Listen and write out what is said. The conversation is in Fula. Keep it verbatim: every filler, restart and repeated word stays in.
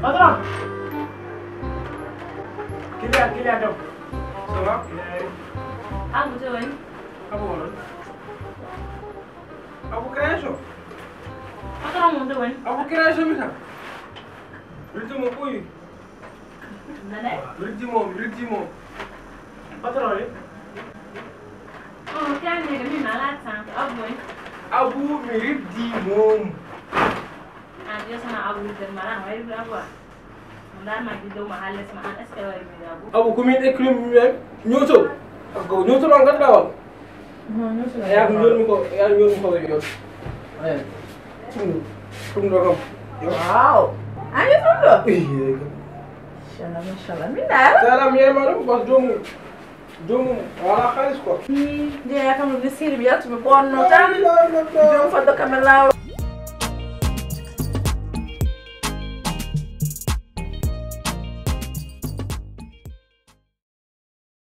Patron! Client, client, donc. Ça va? Abu to woni? Abu woni? Abu création? Patron mum to woni? Abu création mi tan. Riddi mo ɓuyi. Nane? Riddi mo, riddi mo. Patron ni? Oh, kani ga mi mala tan. Abu woni? Abu mi riddi mom. An yo sana Abu riddi mala, wai Abu. Ndar ma di dow ma halle sama an, est-ce que wari mi Abu? Abu ko min écrit mi men. Ñoto. Ko ñoto non gadda wal. Non, non, c'est la. Ya ko jolmi ko, ya jolmi ko yo. Eh. Ɗum ɗo kam. Yo. Wow. An yo ɗum ɗo? Iya, kam. Machallah, machallah. Min dara. Salam yema ɗum, bas jomu. Jomu wala xaalis quoi. Nde ya kam no siri mi yaltu mi bonno tan. Jomu faddo kam laaw.